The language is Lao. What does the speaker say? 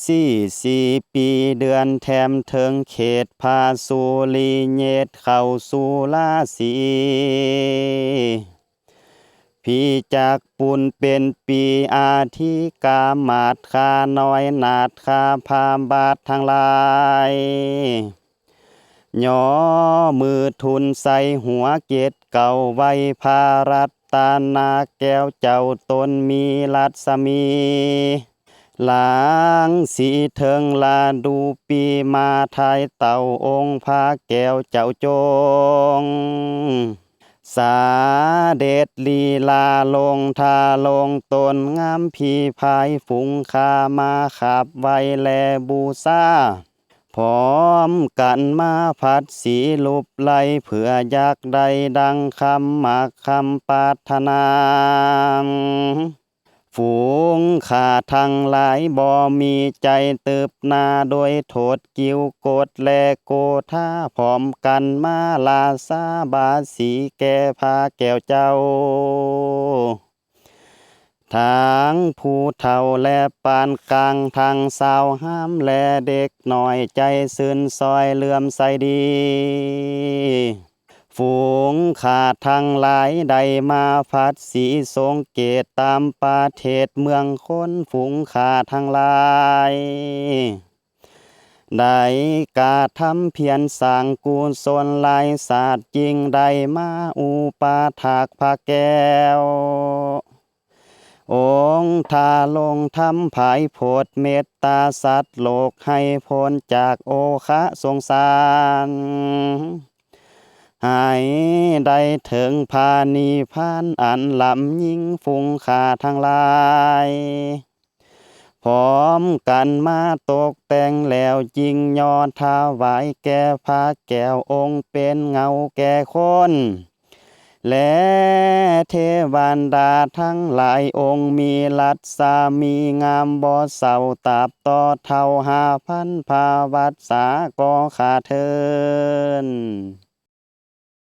ສີ່ສີ່ປີເດືອນແຖມເທິງເຂດພະສຸລິເຍດເຂົ້າສູ່ລາສີ ພີຈັກປຸນເປັນປີອາທິກາມາດຂ້ານ້ອຍນາດຂ້າພາບາດທັງຫຼາຍ ຍໍມືທຸນໃສ່ຫົວເຈັດເກົ້າໄວ້ພະລັດຕະນະແກ້ວເຈົ້າຕົນມີລັດສະໝີ ລາງສີເທິງລະດູປີມາທາຍເຕົ້າອົງພະແກ້ວເຈົ້າຈົງ ສະເດັດລີລາລົງທາລົງຕົນງາມພີພາຍຝູງຂ້າມາຂັບໄຫວ້ແລບູຊາ ພ້ອມກັນມາຜັດສີຫຼຸບໄລ່ເພື່ອຢາກໄດ້ດັ່ງຄຳມັກຄຳປາດຖະໜາ ຝູງຂ້າທັງຫຼາຍບໍ່ມີໃຈຕື່ບໜ້າ ໂດຍໂທດກິວກົດ ແລະ ໂກທາ ພ້ອມກັນມາລາຊາບາສີແກ່ພະແກ້ວເຈົ້າ ທັງຜູ້ເຖົ້າ ແລະ ປານກາງ ທັງສາວງາມ ແລະ ເດັກນ້ອຍ ໃຈຊື່ນຊ່ອຍເຫຼື້ອມໃສດີ ຝູງຂ້າທັງຫຼາຍໄດ້ມາຜັດສີສົງເກດຕາມປະເທດເມືອງຄົນ ຝູງຂ້າທັງຫຼາຍ ໄດ້ກະທຳພຽນສ້າງກຸສົນຫຼາຍຊາດ ຈຶ່ງໄດ້ມາອຸປະຖາກພະແກ້ວ ອົງທາລົງທຳພາຍໂພດເມດຕາສັດໂລກ ໃຫ້ພົ້ນຈາກໂອຄະສົງສານ ໃຫ້ໄດ້ເຖິງພະນິພານອັນລ້ຳຍິ່ງ ຝູງຂ້າທັງຫຼາຍ ພ້ອມກັນມາຕົກແຕ່ງແລ້ວ ຈຶ່ງຍໍຖວາຍແກ່ພະແກ້ວອົງເປັນເງົາແກ່ຄົນ ແລະ ເທວະດາທັງຫຼາຍ ອົງມີລັດສະໝີງາມບໍ່ເຊົາ ຕາບຕໍ່ເທົ່າຫ້າພັນພະວັດສາກໍຂ້າເທີນ